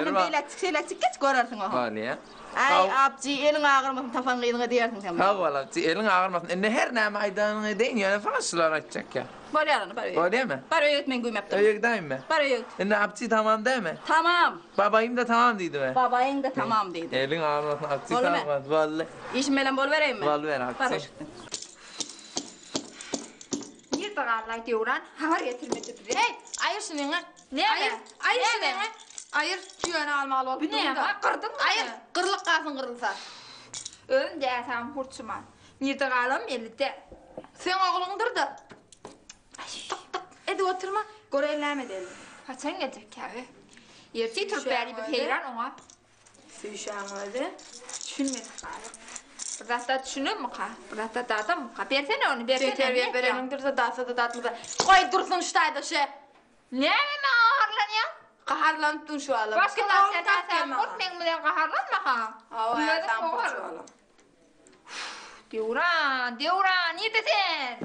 Beýläkjik şeýläkjik geç görersiň oho. Bolýa. Aý Abjy eliň agyrmasyn tapan gyzyňa diýersiň sen Sag bol Abjy eliň agyrmasyn indi her näme aýdanyňy edeýin ýöne saňa şulary aýtjak ýa. Bolýar onda bar öýe. Bolýamy? Bar öýe git men güýmäp durun. Öýe gidäýinmi? Bar öýe git. Indi Abjy tamam dämi? Tamam. Babaýym-da tamam diýdimi? Babaýyň-da tamam diýdi. Eliň agyrmasyn Abjy sag bol. Boldy. Işim bilen bolubereýinmi? Boluber Abjy. Bar hoş gitsin. Nirde galdy-aý Döwran? Habar getirmedi bize. Heý, aýyr şunyňy. Näme? Aýyr, aýyr Näme? şunyňy. Aýyr, tüýäni almaly bolup Bu näme? durun-da. Gyrdyňmy? Aýyr, gyrlyk galsyn gyrylsa. Özüm däsem hurçuman. Nirde galam belli däl. Seň ogluňdyr-da. Tyk-tyk edip oturma, göreýin näme edeli. Haçan geljek käbe? Ertir turup bäri biz heýran oňa. Süýşäň özi. Düşünmedik galyp. Bir zatda düşünermika? Bir zatda dadammyka? Bersene ony, bersene. Şeý terbiýe bereniňdir-de, datsa-da datmasa. Goý dursun şu taýda şe. Näme maňa gaharlanýaň? Gaharlanyp dur şu alam. Başga zat sen näsäm bol, meň bilen gaharlanma ha. Hawa, Özüň bogar. Döwran, Döwran, nirde sen?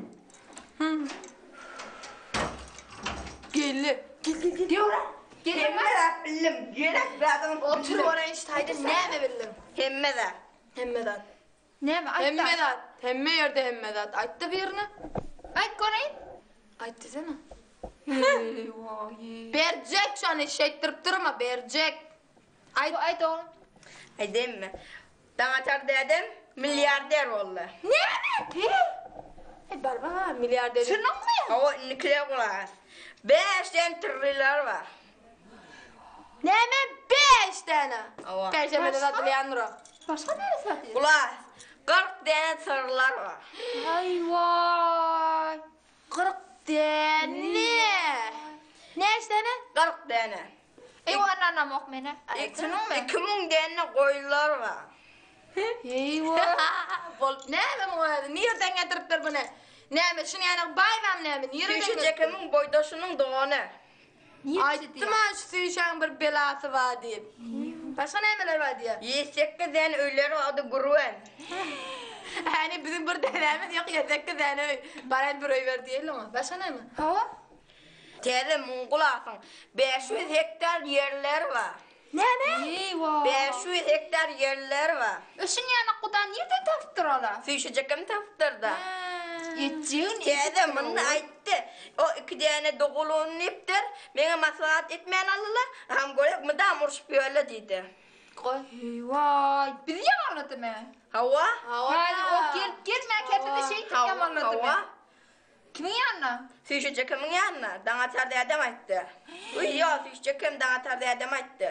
Geldi. Gel, gel, gel. Döwran, gel. Hemme zat bildim. Gerek zadyň Otur göreýin şu taýda näme bildiň? Hemme zat. Hemme zat. Näme, aýt-da. Hemme zat. Hemme ýerde hemme zat. Aýt-da birini. Aýt göreýin. Aýt diýsene. Eý-waý. Berjek şony şeýtdirip durma, berjek. Aýt. Aýt oglum. Aýdaýynmy? Daňatar dädem milliarder boldy. Näme? Heý, barba, milliarder. Çynyňmy? Hawa, indikiler gulak as. Bäşden trillilar bar. Näme bäş däne? Hawa. Perşenbede satylýandyr o. Başga näme satýar? Gulak as. 40 däne sygyrlar bar. Aý-waý. 40 däne. Näçe däne? 40 däne. Eý, ynanamok men-ä. Çynyňmy? 2000 däne goýunlar bar. Eý-waý. Bolup näme muň özi? Nirden getiripdir muny? Näme, şuny ýaly baýbam näme? Nireden Süýşi getiripdir? Jekimiň boýdaşynyň dogany. Aýtdym-a şu süýşäň bir belasy bar diýip. Başga nämeler bar diýýär? 108 däne öýleri bar, o-da gürgen. Häni biziň bir dänämiz ýok, 108 däne öý. Baraýyn bir öý ber diýeli oňa. Başga näme? Hawa. Täze Mungulasyň 500 hektar ýerleri bar. Näme? Eý-waý. 500 hektar ýerleri bar. Öşün ýanak guda nirden tapypdyr ola? Süýşüjekem tapypdyr-da. Etjegini Täze edipdir muny ogul. aýtdy. O iki däne doguluny diýipdir. Meňe maslahat etmän aldylar. Aham görek mydam urşup ýörler diýdi. Goý. Eý-waý, bizi ýamanladymy? Hawa. Häzir o gelip gelmänkä bizi şeýdip ýamanladymy? Hawa. Kimiň ýanyna? Süýşüjekemiň ýanyna. Daňatar dädem aýtdy. Uý, ýok, Süýşüjekem Daňatar dädem aýtdy.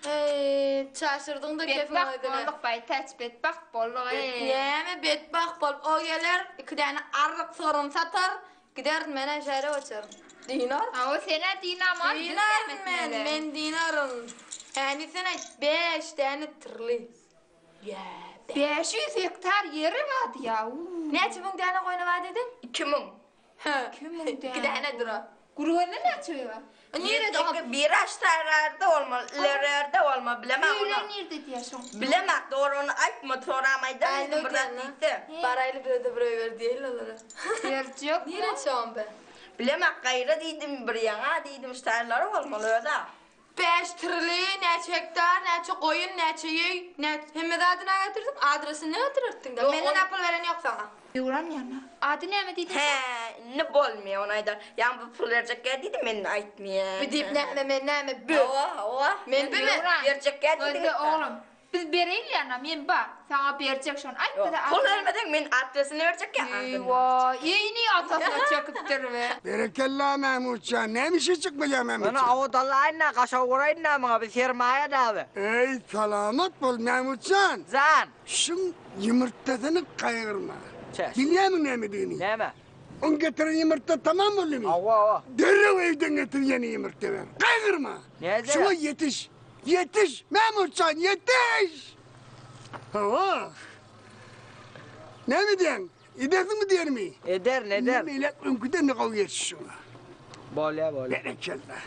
Eý, çaşyrdyň-da kefiň Betbagt özüne. bolduk, Baýtäç, betbagt bolduk-eý. Näme betbagt bolup, o geler, iki däne arryk sygryny satar, giderin men-ä şähere göçerin. Dynar. Hawa, sen-ä dynaman, biz näme Dynaryn men, etmeli? men dynaryn. Häni sen aýt, bäş däne tyrly. 500 hektar ýeri bar diýýär. Näçe müň däne goýny bar diýdiň? 2000. 2000 däne. Iki dänedir o. Gürgende näçe öý bar? Nirede o? Bir aşaýlarda bolmaly, ilerlerde bolmaly, bilemok ony. Öýler nirde diýýär şoň? Bilemok, dogry ony aýtmady, soram aýdar diýdim bir zat diýse. Baraýly bize-de bir öý ber diýeli olara. Berjek. Nirede şoň be? Bilemok, gaýra diýdim, bir ýaňa diýdim, şaýlary bolmaly öz-ä. Bäş trili, näçe hektar, näçe goýun, näçe ýöý, nä, hemme zadyny getirdiň, adresini näme getirertdiň-dä? Menden apyl beren ýok saňa. Döwran ýanyna. Ady näme diýdiň sen? Hä, indi bolmaýar ony aýdar. Ýaňy bir pul berjekkä diýdim, men aýtmaýan. Bi diýip näme, men näme, bü. Hawa, hawa. Men bimi? Döwran. Berjekkä diýdiň. Gözle oglum. Biz bereýin ýanyna, men bar. Saňa berjek şony. Aýt bize Pul adresini. bermeseň men adresini berjekkä. Eý-waý, eýni atasyna çekipdir be. Berekella Mämutjan, näme işe çykmaýar Mämutjan? Ony awadallaýyn-da, gaşa guraýyn-da muňa, bir sermaýa daby. Eý, salamat bol Mämutjan! Jan! Şuň ýumurtgasyny gaýgyrma. Çäş. Bilýärmiň nämedigini? Näme? Oň getiren ýumurtga tamam boldumy? Hawa, hawa. Derrew öýden getir ýene ýumurtga ber. Gaýgyrma! Näde? Şuňa ýetiş! Ýetiş, Mämutjan, ýetiş! Hawa. Näme diýýäň? Edersiňmi diýenimi? Ederin, ederin. Indi beýläk öňküden-de gowy ýetiş şuňa. Bolýa, bolýa. Berekella.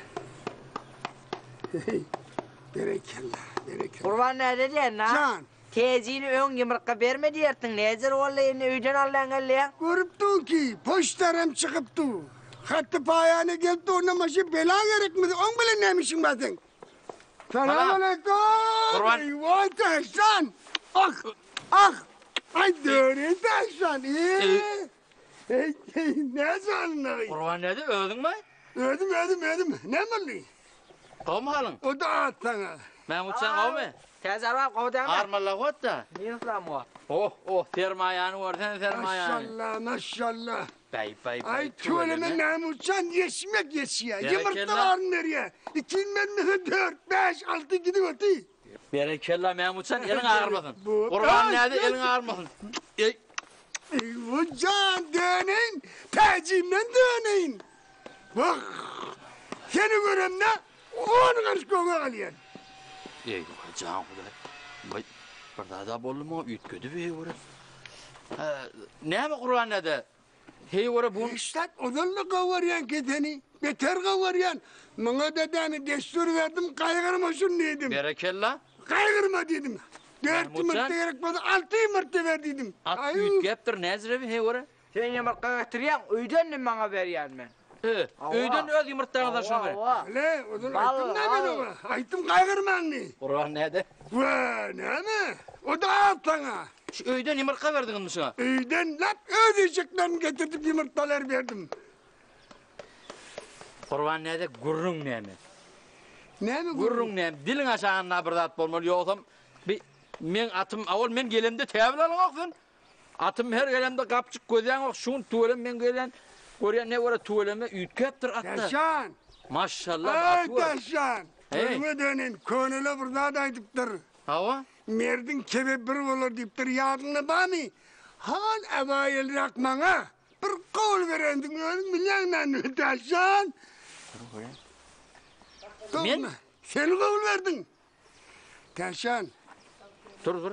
Berekella, berekella. Gurban näde diýen, a? Jan. Tejini öň ýumurtga berme diýerdiň, näjür boldy indi öýden alýaň gelýäň? Görüp dur ki, poçtaram çykyp dur. Hatty paýana gelip dur, onda maşyn bela gerekmidi, oň bilen näme işiň bar seň? Salam aleýkum. Gurban. Eýwa Täşjan. Ah, ah. Aý döre Täşjan. Eee. Eý, ne janly. Gurban näde özüňmi? Özüm, özüm, özüm. Ne boldy? Gowmy halyň? O da at sana. Mahmutjan gowmy? Täze arwah gowy dälmi? Armalla hotda. Minuslam go. Oh, oh, sermaýany görsen sermaýany. Maşallah, maşallah. Baý, baý, baý. Aý tüweleme Mahmutjan ýeşmek ýeşýär. Ýumurtga baryn berýär. Ikin bermese dört, bäş, alty gidip oty. Berekella Mahmutjan eliň agyrmasyn. Gurban näde eliň agyrmasyn. Eý. Eý, jan döneýin, täjimden döneýin. Wah! Seni göremde on garş göge galýan. Eý, jan Hudaý. Baý, bir zada boldumy, üýtgedi beý göre. Näme Gurban näde? Heý göre bu. Işlat ozal-da gawarýan keseni, beter gawarýan. Muňa dedäni dessur berdim, gaýgyrma şuny diýdim. Berekella. Gaýgyrma diýdim. Dört ýumurtga gerek bolsa, alty ýumurtga ber diýdim. At üýtgäpdir, näzire heý göre. Sen ýumurtga getirýäň, öýden maňa berýän men. He, öýden öz ýumurtgaňyzdan şony ber. Hele, ozal aýtdym da men oňa. Aýtdym gaýgyrmaň diý. Gurban näde? Wä, näme? O-da az saňa. Şu öýden ýumurtga berdiňizmi şuňa? Öýden lap öz eşeklerimi getirtip ýumurtgalar berdim. Gurban näde gürrüň näme? Näme gürrüň näme? Diliň aşagynda bir zat bolmaly, ýogsam bi meň atym awal men gelemde täbil alaňok sen. Atym her gelemde gapjyk gözýäňok, şu gün tüweleme men gelýän, görýän ne görä tüweleme üýtgäpdir atda. Täşan! Maşşallah, Eý, aty gör. Täşan! Gözüňe döneýin, könele bir zat aýdypdyr. Hawa. Merdiň kebi bir bolar diýipdir, ýadyňda barmy? Hal äbaýelräk maňa bir gol berendiň, özüň bilýäň näme, Täşan? Men? Sen gol berdiň. Täşan. Dur dur.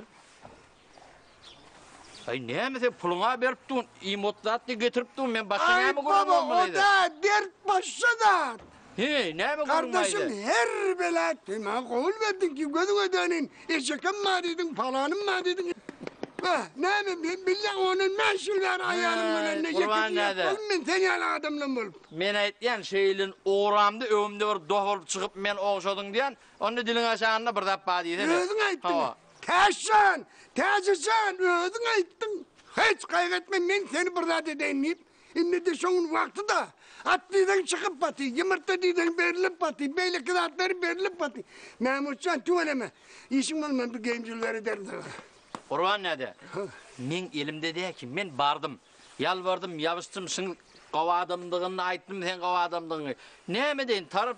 Aý näme sen puluňa berip dun, imot zat diýip getirip dun, men başga näme gürrüň bolmaly? Ay baba, o da dert başga zat. He, näme gürrüň Kardeşim her bela maňa gowul berdiň ki gözüňe döneýin, eşekem bar diýdiň, palanym bar diýdiň. Bah, näme men bilýän ondan bäş ýyl bäri aýalym bilen ne Gurban däde. Men sen ýaly adamdan bolup. Men aýtýan şeýlin ogramda öňümde bir doh bolup çykyp men ogşadyň diýen, onda diliň aşagynda bir zat bar diýsene. Özüň aýtdyň. Täşjan, Täjijan, özüň aýtdyň. Hiç gaýgy etme, men seni bir zat edeýin diýip. Indi-de şoň wagty-da. At diýseň çykyp baty, ýumurtga diýseň berlip baty, beýleki zatlary berlip baty. Mämutjan, tüweleme. Işiň bolman bir geýim jülber ederin saňa. Gurban däde, meň elimde däl ki, men bardym. Ýalbardym, ýabyşdym, şyň gowy adamdygyny aýtdym, seň gowy adamdygyňy. Näme edeýin, taryp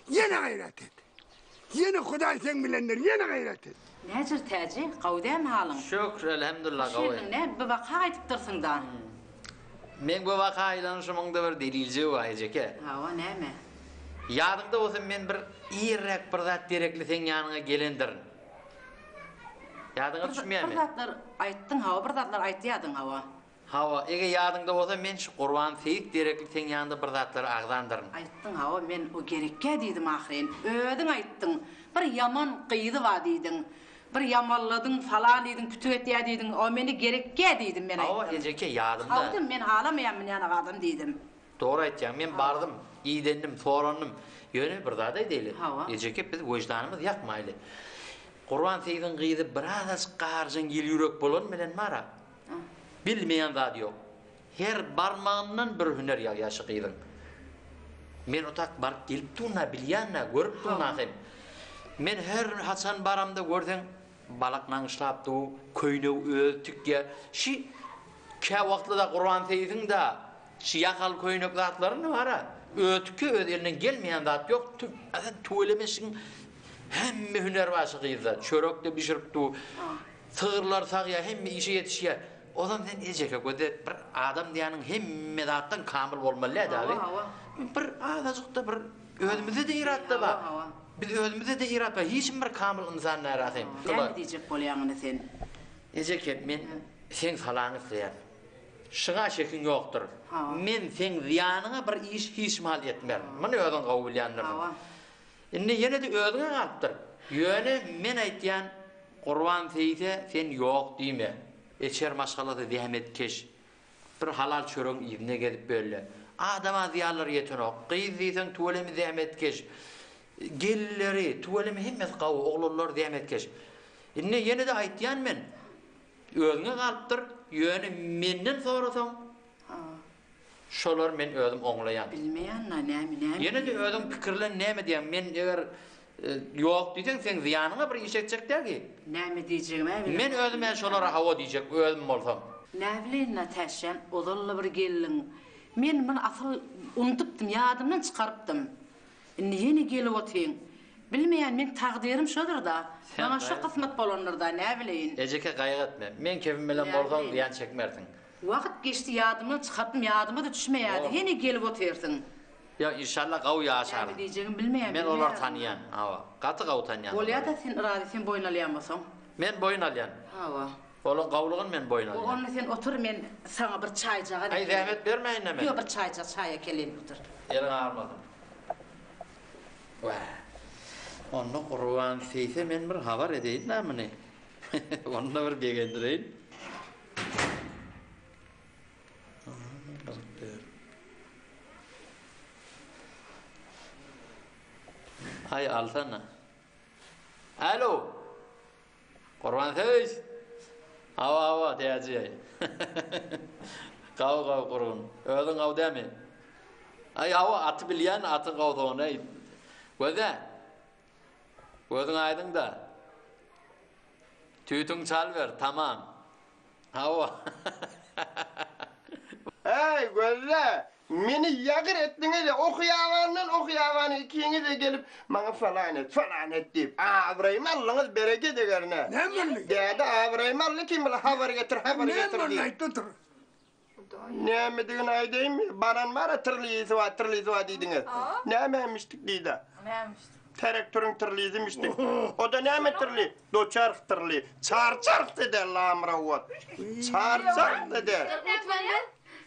Ýene gaýrat et. Ýene Hudaý seň bilendir, ýene gaýrat et. Näjür Täji, gowy dälmi halyň? Şükür, elhemdullah, Şu gowy. ýeriň näme bu waka aýdypdyrsyň-da? Meň bu waka aýlanyşymyň-da bir delilji bar, ejeke. Hawa, näme? Ýadyňda bolsa men bir irräk bir zat gerekli seň ýanyňa gelendirin. Ýadyňa düşmeýärmi? Bir zatlar aýtdyň, hawa, bir zatlar aýtýardyň, hawa. Hawa, eger ýadyňda bolsa, men şu Gurban seýis derekli seň ýanyňda bir zatlary agzandyryn. Aýtdyň, hawa, men o gerekkä diýdim ahyryn. Özüň aýtdyň. Bir ýaman gyzy bar diýdiň. Bir ýamanladyň falan diýdiň, pütük etýä diýdiň. O meni gerekkä diýdim, men Hawa, aýtdym. ejeke, ýadymda. Hawa, men halamaýan münýän adam diýdim. Dogry aýtýaň, men bardym, idendim, sorannym. Ýöne bir zat aýdaýly. Hawa. Ejeke, biz wyždanymyz ýakmaýly. Gurban seýsiň gyzy birazajyk gaharjaň ýelýürek bolany bilen bar-a. Bilmeýän zady ýok. Her barmagyndan bir hüner ýagýar şu gyzyň. Men otak baryp gelip durna, bilýän-dä, görüp durna hem. Men her haçan baramda görseň, balak naňyşlap dur, köýnegi özi tikýär. Şi käwagtlar-da Gurban seýsiň-dä, şi ýakaly köýnek zatlaryny bar-a, özi tikýär, öz elinden gelmeýän zat ýok. Tüweleme şiň hemme hüneri bar şu gyzda. Çörek-de bişirip dur. Sygyrlar sagýar, hemme işe ýetişýär. Ozam sen ejeke göze bir adam diýýäniň hemme zatdan kamyl bolmaly däl dagy. Hawa, hawa. Bir azajykda bir özümizde-de irat-da bar. Hawa, hawa. Biz özümizde-de irat bar. Hiç kim bir kamyl ynsan däl ahym. Näme diýjek bolýaň indi sen? Ejeke, men seň salaňy isleýän. Şyňa şekiň ýokdur. Hawa. Men seň zyýanyňa bir iş hiç mahal etmerin. Muny özüň gowy bilýändirsiň. Hawa. Indi ýene-de özüňe galypdyr. Ýöne men aýtýan Gurban seýse sen ýok diýme. Eçer maşgalasy zähmetkeş. Bir halal çöregiň yzyna gezip bölle. Adama zyýanlary ýetenok. Gyz diýseň tüweleme zähmetkeş. Gelinleri, tüweleme hemmesi gawy, oglanlary zähmetkeş. Indi ýene-de aýtýan men, özüňe galypdyr, ýöne menden sorasaň, şolary men özüm oňlaýan. Bilmeýän-la, näme, näme Ýene-de özüň pikirlen näme diýýäň, men eger ýok diýseň, seň zyýanyňa bir iş etjek däl ki. Näme diýjegim-ä bilemok. Men özüm-ä şolara hawa diýjek, özüm bolsam. Näbileýin-la, Täşjan, ozal-la bir geldiň. Men muny asyl unudypdym, ýadymdan çykarypdym. Indi ýene gelip otyň. Bilmeýän, meň takdyrym şodur-da. Maňa şo kysmat bolandyr-da, näbileýin. Ejeke gaýgy etme. Meň kebim bilen bolsaň zyýan çekmersiň. Wagt geçdi, ýadymdan çykartdym, ýadyma-da düşmeýärdi. Ýene gelip otyrsyň. Ýok, inşallah gawy ýaşaryn. Näme diýjegimi bilmeýän, Men olary tanýan, hawa. Gaty gawy tanýan olary. Bolýa-da, sen yrazy, sen boýun alýan bolsaň. Men boýun alýan. Hawa. Olaň gawulygyny men boýun alýan. Onda sen otur, men saňa bir çaýjagaz Aý, zähmet bermäýin-dä men. Ýok, bir çaýjak çaý äkeleýin, otur. Eliň agyrmasyn. Wah. Onda Gurban seýse men bir habar edeýin-dä muny. Onda bir begendireýin. 44. Aý, alsana. Alo. Gurban seýis! Hawa, hawa, Täji. Gawy, gawy gurgun. Özüň gawy dämi? Aý, hawa, aty bilýän, atyň gowudygyny. Göze. Gözüň aýdyň-da. Tüýtüňi çalyber, tamam. Hawa. Äý, gözle, meni ýagyr etdiňiz-le, o hyýabandan o hyýabana ikiňiz-de gelip, maňa falan et, falan et diýip, abraýymy aldyňyz, bereket egerine. Näme boldy? Däde, abraýymy aldy kim bile, habar getir, habar Näme getir boldy, diýip. aýt otur. Nämedigini aýdaýynmy? Baran bar-a, tyrlysy bar, tyrlysy bar diýdiňiz. Nämemişdik diýdi. Nämişdik? Terektoryň tyrlysymişdik. O-da näme tyrly? Doçarh tyrly. Çar-çarh eder lamrawat. Çar-çarh eder.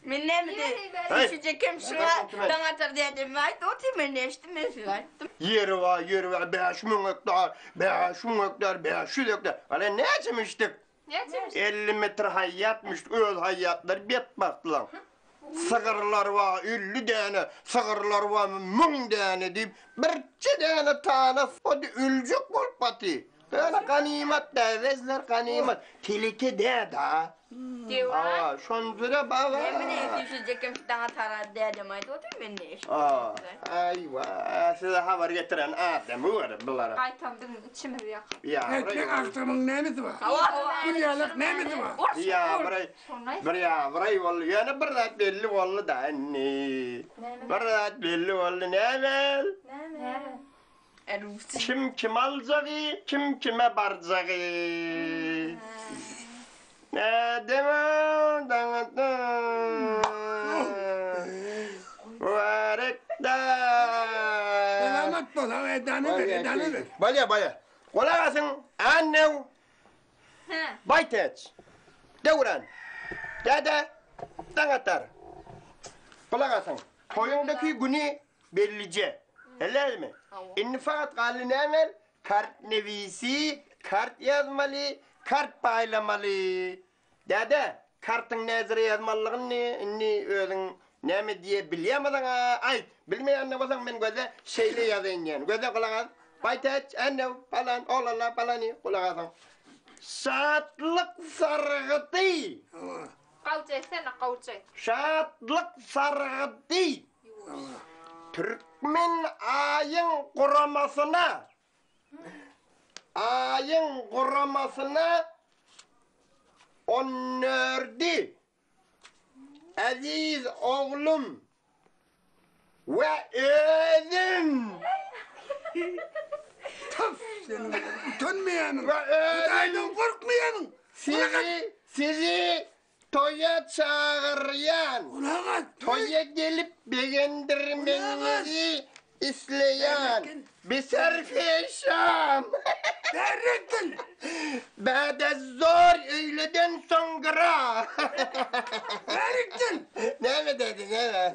Men näme diýip, düşüjekem şuňa daň atar dädem aýtdy, otyr men eşitdim, men size aýtdym. Ýeri bar, ýeri bar, 5000 gektar, 5000 gektar, 500 gektar. Ala näçemişdik? Näçemişdik? 50 metr haýýatmyş, öz haýýatlary betbagtlaň. Sygyrlar bar 50 däne, sygyrlar bar 1000 däne diýip, birje däne tana o-da öljek bolup baty. Ýöne ganymat däl, ezler ganymat. Teleke dä-da. Döwran. Hawa, şonjura baba. Näme diýip düşüjekem şu daň atara dädem aýdyp otyr, men ne eşitdim. Aýwa, size habar getiren adamy görüp bulara. Gaýtam biziň içimizi ýakyp. Erkek agtygymyň nämesi bar? Gül ýalak nämesi bar? Ýabraý, bir ýabraý boldy. Ýöne bir zat belli boldy-da indi. Bir zat belli boldy. Näme? Näme? Kim kim aljagy, kim kime barjagy. Nädem daňatda. Mübärekde. Selamat bol, ha, edany ber, edany ber. Bolýa, bolýa. Gulak asyň, Annew. Baýtäç. Döwran. Däde, Daňatar. Gulak asyň. Toýuňdaky güni Bellije. Hellälmi? Indi fakat galdy näme? Kart nebisi, kart ýazmaly, kart paýlamaly. Däde, kartyň näzire ýazmalydygyny indi özüň näme diýe bilýämiziň-a, aýt. Bilmeýän-de bolsaň men göze şeýle ýazaýyn diýen. Göze gulak as. Baýtäç, Änew, palan, oglala, palany, gulak asyň. Şatlyk sargydy. Gawja etsene, gawja et. Şatlyk sargydy. Türkmen Aýyň guramasyna Aýyň guramasyna on dördi Eziz oglum we özüm Tüf seniň utanmaýanyň, we özüm Hudaýdan gorkmaýanyň. sizi sizi Toýa çagyrýan. Toýa gelip begendirmegiňizi isleýän. Biserfeşam. Berekil. Bädezor öýleden soňra. Berekil. Näme dedi, näme?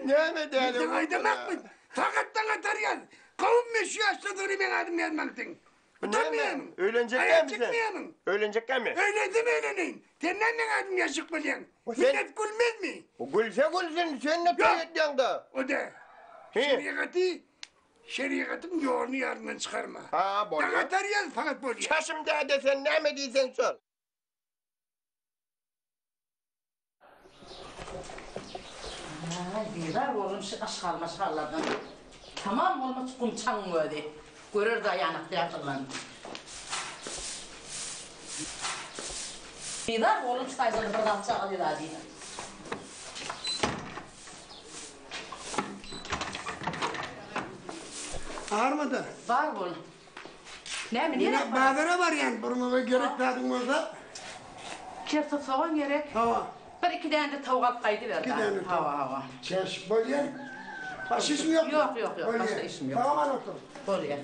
Näme dedi? Sen aýdamakmy? Sagatdan atarýan. Kowum men şu ýaşdadygyny meň adym ýazmalysyň. Utanmaýarmyň? Öýlenjekkämi Aýak sen? çekmeýärmiň? Öýlenjekkämi? Öýlensem öýleneýin. Sen näme meň adymy ýaşyk bolýaň? Sen- Millet gülmezmi? Gülse gülsün, sen ne toý Ýok. edýäň-de? O-da. He. Şerigaty. Şerigatyň ýoluny ýadyňdan çykarma. Ha, bolýar. Daň atar ýaly fakat bolýar. Çaşym däde sen näme diýseň şol. Aý, bizar boldum şu aşgal-maşgallardan. Tamam bolmaç gumçagyň özi. Görer daýanak däpirlan. Bizar boldum şu taýdan bir zatjagaz eda diýip. Armada. Bar bol. Näme, nirä Menä bazara barýan, burnuňa gerek zadyň bolsa. Kertop sogan gerek. Hawa. Bir iki däne-de towuk alyp gaýdyber. Iki däne towuk. Hawa, hawa. Çäş, bolýar. Başga işiň ýokmy? Ýok, ýok, ýok, başga işim ýok. Sag-aman otur. Bolýar.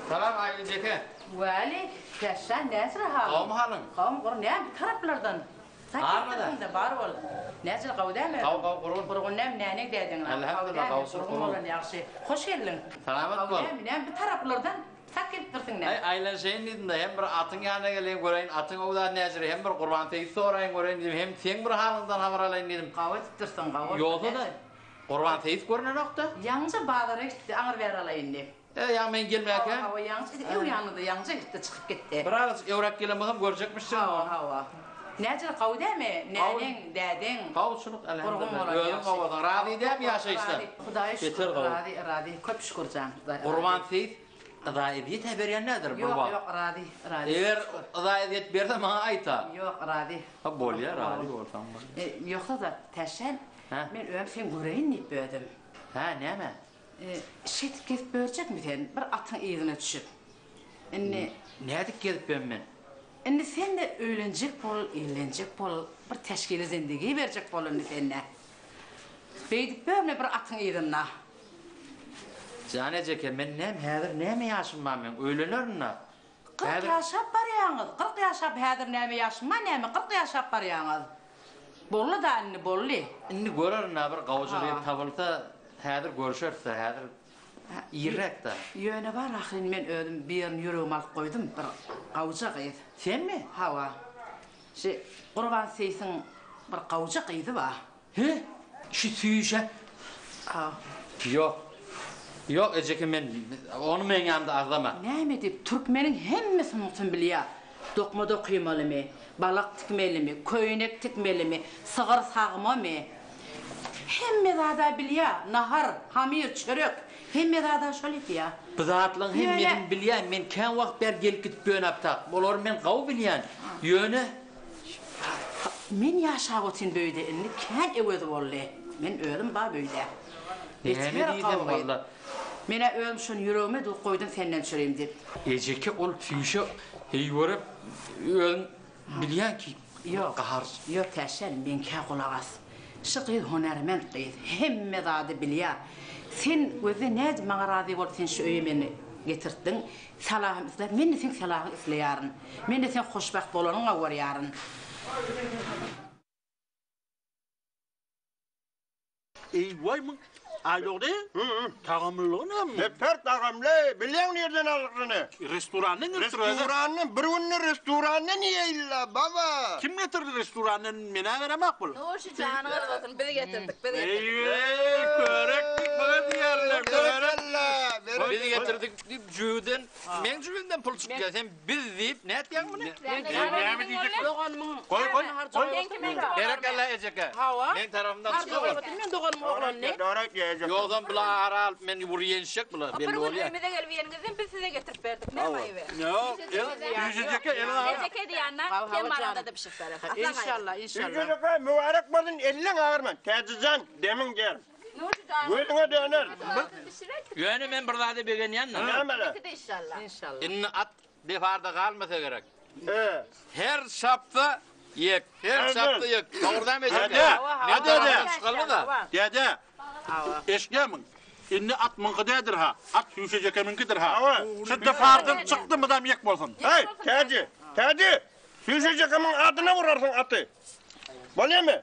Salam Aýly jeke. Waleýk, Täşjan näçe halyň? Gowmy halyň? Gowmy gurgun näme bu taraplardan? Barmyda? Bar bol. Näçe gowy dämi? Gowy gowy gurgun. Gurgun näme näneň dädeň? Elhamdülillah gowsy gurgun bolan ýagşy. Hoş geldiň. Salamat bol. Gowy dämi näme bu taraplardan? Tak gelipdirsiň näme? Aý aýlanşaýyn diýdim-de hem bir atyň ýanyna geleýin göreýin atyň owzady näjire hem bir Gurban seýis soraýyn göreýin diýdim hem seň bir halyňdan habar alaýyn diýdim. Gowy edipdirsiň gowy. Ýogsa-da Gurban seýis görnenok-da. Ýaňyja bazara gitdi aňyr bäri alaýyn diýip. E, ýaňy men gelmäkä? Hawa, hawa, ýaňyja öw ýanynda ýaňyja gitdi, çykyp gitdi. Birazajyk öwräk gelen bolsam görjekmişjigim Hawa, ony. hawa. Näce, gowy dämi? Näneň, dädeň? Gowuçylyk, Gurgun elhamdülillah. bolan Özüň ýagşy. gowy bolsaň, razy dämi ýaşaýyşdan? Razy, Hudaýa şükür, Beter gowy. razy, razy. Köp şükür jan, Hudaý razy. Gurban seýis yza ezýet-ä berýän däldir bir Ýok, wagt. ýok, razy, razy. Eger yza ezýet berse maňa aýt-a. Ýok, razy. Ha, bolýa, razy bolsaň bolýa. E, ýogsa-da, Täşen, Hä? men özüm seni göreýin diýip özüm. Hä, näme? Şeýdip gezip börjekmi sen, bir atyň yzyna düşüp? Indi. Nädip gezip ben men? Indi sen-de öýlenjek bol, ellenjek bol, bir teşkili zindigi berjek bol indi sen-de. Beýdip börme bir atyň yzynda. Jan ejeke, men näme, häzir näme ýaşym bar meň, öýlenerin-dä. 40 ýaşap barýaňyz, 40 ýaşap, häzir näme ýaşym bar näme, 40 ýaşap barýaňyz. Boldy-da indi, boldy. Indi görerin-ä bir gawja gyz tapylsa, häzir görüşeris-dä, häzir irräk-dä. Ýöne bar ahyryn men özüm birini ýüregime alyp goýdum, bir gawja gyz. Senmi? Hawa. Şi Gurban seýsiň bir gawja gyzy bar. He? Şu süýşe. A. Ýok. Ýok, ejeke men ony meň ýanymda agzama. Näme diýip, türkmeniň hemme sungatyny bilýär. Dokma dokymalymy, balak tikmelimi, köýnek tikmelimi, sygyr sagmamy. Hemme zada bilýär. Nahar, hamyr, çörek, hemme zada şol edýär. Bu zatlaryň hemmesini bilýän. Men kän wagt bäri gelip gidip ýönäp tak. Bulary men gawy bilýän. Ýöne Men ýaşap otyryn bu öýde indi kän öwez boldy. Men özüm bar bu öýde. Näme diýsem walla. Menä özüm şony ýüregime düwüp goýdum senden çüreyim diýip. Ejeke ol çüýşe heý görüp özüň bilýän ki Ýok, gahar. ýok Täşen meňkä gulak as. Şu gyz hünärment gyz, hemme zady bilýär. Sen gözle nädip maňa razy bolup sen şu öýe meni getirtdiň. Salahym isläp, men-de seň salahyňy isleýärin. Men-de seň hoşbagt bolanyňa görýärin. Eý waý muň Aýdogdy, tagamlylygy näme muň? Beter tagamly, bilýäň nirden aldygyny? Restorandan gelipdir özi. Restorandan, bir günde restorandan iýeýli-la, baba. Kim getirdi restorandan, men-ä beremak pul. Nurşy janyňyz bolsun, biz getirdik, biz getirdik. Eý, körek diýip muňa diýerler, körek. Biz getirdik diýip jübüden, meň jübimden pul çykýar. Sen biz diýip nätýäň muny? Näme diýjek? Doganymyň Goý, goý, goý. Berekella ejeke. Hawa. Meň tarapymdan çykdy ol. Men doganymyň oglanyny. Ýogsam bula ara alyp men bir ýenişjek bula Bir belli gün bolýar. öýümize gelip iýeniňizden biz size getirip berdik. Näme aýby? Ýok, el, ýüzejeke eliň agyr. Ejeke diýýän-ä, sen baranda-da bişirip bereris. Asla gaýgy. Inşallah, inşallah. Ýüzejeke mübarek bolsun, elleň agyrman. Täjijan, demiň ger. Nurşy jan. Gözüňe döner. Ýöne men bir zada begenýän-de. Näme-le? Inşallah. Inşallah. Indi at defarda galmasa gerek. He. Her çapsa ýek, her çapsa ýek. Dogrudanam ejeke. Däde, Men däde. tarapdan çykalma-da. Däde, eşidýärmiň? Indi at myňky dädir-ha, at Süýşejekemiňkidir-ha. Hawa. Şu defardan çykdy mydam ýek bolsun. Heý, Täji, Täji! Süýşejekemiň adyna urarsyň aty. Bolýamy?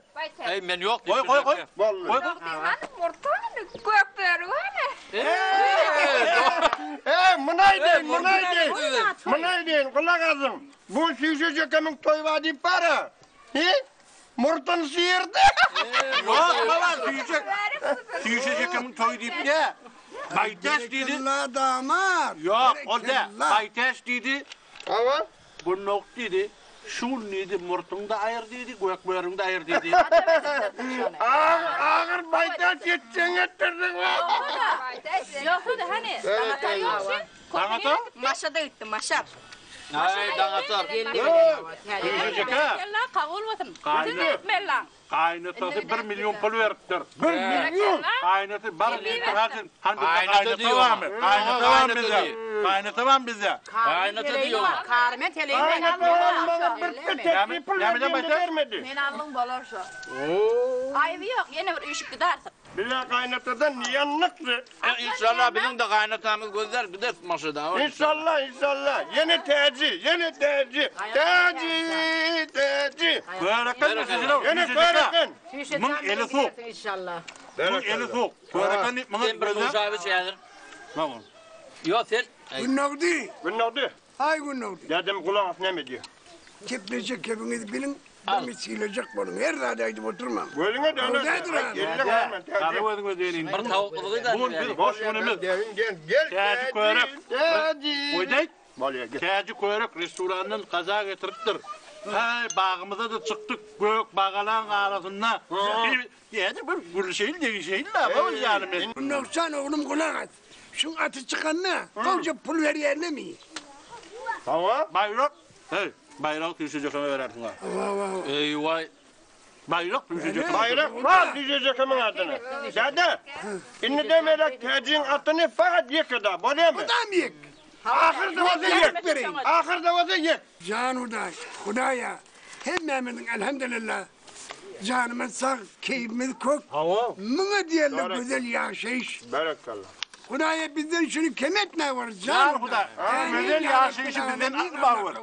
Eý, men ýok Goý, goý, goý. Boldy. Goý, goý. Hany murtany gök börügi hany. Eý, muny aýdaýyn, muny aýdaýyn. Muny aýdaýyn, gulak asyň. Bu Süýşe jekemiň toýy bar diýip bar-a. Hi? Murtuny sıyyrdy. Ýok, baba, Süýşe. Süýşe jekemiň toýy diýip dä. Baýtäş diýdi. Berekella damat. Ýok, ol dä. Baýtäş diýdi. Hawa. Bu nok diýdi. Şu gün diýdi, murtuňy-da aýyr diýdi, gök börüňi-de aýyr diýdi. Agyr, agyr Baýtäş ýetjegiňi etdirdiň. Ýogsa-da hany, Daňatar ýok şu. Daňatar? Maşada gitdi, maşat. Aý, Daňatar. Süýşe jeke. Berekella, kabul bolsun. Gaýny. Etmeli. Gaýynatasy bir million pul beripdir. Bir million? Gaýynasy bar diýipdir, hajy. Han bizde Gaýynata gaýynata diýiyor. barmy? Gaýynata barmy Gaýynata bizde? diýiyor. Gaýynata barmy bizde? Gaýynata diýiyor. Karmen teleýin. Gaýynata maňa bir petek pul Näme berdi, bermedi. Men aldyň bolar şo. Aýby ýok, ýene bir üýşüp gidersiň. Bile gaýynatadan ýanlykdy. Inşallah biziň de gaýynatamyz gözler gider maşada. Inşallah, inşallah. Ýene täji, ýene täji. Täji, täji. Körekan mesele. Ýene körekan. Muň eli sowuk. Inşallah. Muň eli sowuk. Körekan diýip muňa Sen bir nuşaby çädir. Tamam. Ýok sen. Günnogdy. Günnogdy. Aý Günnogdy. Dädem gulak as näme diýýär. Keplejek kebiňizi biliň, bir sylajak boluň. Her zady aýdyp oturmaň. Gözüňe döner. Gazy gözüňe döneýin. Bir tawuk gyzygy da. Bu gün biz hoş günümiz. Gel, gel, gel. Täji körek. Täji. Goýdaý. Bolýar, gel. Täji körek restorandan gaza getiripdir. Haý, bagymyza-da çykdyk, gök bagalaň arasynda. Ýa-da bir gülüşeýin, degişeýin-dä, baba janym men. Günnogjan oglum gulak as. Şuň aty çykanda gowja pul berýärlemi? Hawa. Baýrak. Heý, baýragy süýşejekeme berersiň-ä. Hawa, hawa. Eý, waý. Baýrak süýşejekeme. Baýrak bar süýşejekemiň adyna. Däde, indi demelek Täjiň atyny fakat ýeke-da, bolýamy? Mydam ýek. Ahyrda bolsa ýek. Ahyrda bolsa ýek. Jan Hudaý, Hudaýa, hemmämiziň elhamdülillah janymyz sag, keýpimiz kök. Hawa. Muňa diýerler gözel ýaşaýyş. Berekella. Hudaýa bizden şuny kem etme bor, jan Jan Hudaý, gözel ýaşaýşy bizden alma bor.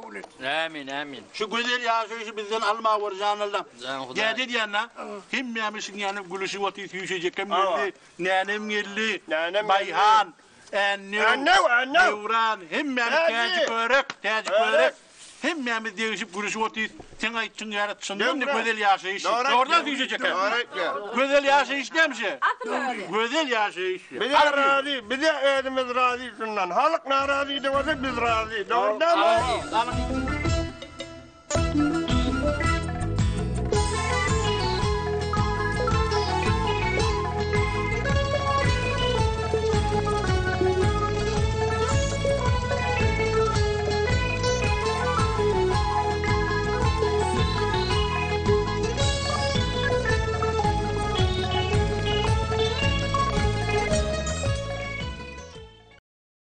Amin, amin. Şu gözel ýaşaýşy bizden alma bor, jan Allam. Jan Hudaý. Däde diýen-ä, hemmämiz şuň ýaly gülüşip otyr, süýşejekem geldi, nänem geldi, Baýhan, Ännew, Ännew, ännew. Döwran, hemmämiz Täji. Täji körek, Täji körek. Hemmämiz degişip gülüşip otyrys. Seň aýtşyň ýaly çyndan-da gözel ýaşaýyş. Dogrudan süýşejek. Dogry aýtýar. Gözel ýaşaýyş nämişe? Gözel ýaşaýyş. Bize razy, bize özümiz razy şundan. Halk narazy-da bolsa biz razy. Dogry dälmi? Alyň.